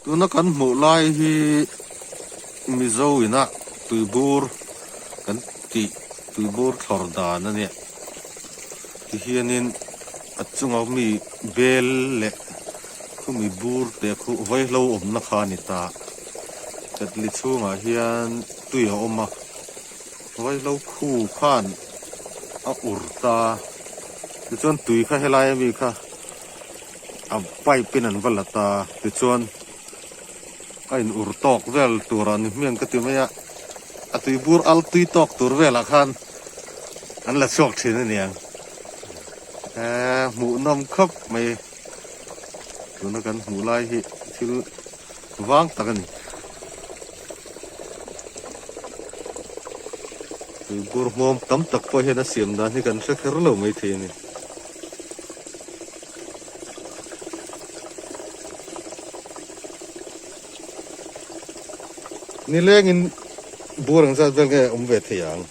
Tuna kan hmuh lai hi Mizo ina tuibur kan tih tuibur thlawr dan a nia tihianin a chunga mi bel leh khumi bur te khu vaihlo awmna kha a ni ta ketli chhungah hian tui a awm a vaihlo khu khan a ur ta tichuan tui kha helai ami kha. A pipe in an va la ta tichuan a in ur tawk vel tur a ni hmiang ka ti mai a a tui bur al tui tawk tur velah khan an la chhuak thin a niang eee hmuh nawm khawp mai tuna kan hmuh lai hi thil vang tak a ni tui bur hmawm tam tak pawh hian a siam dan hi kan hre kher lo maithei a ni. Nilengin bur ang zat vel nge awm ve thei ang.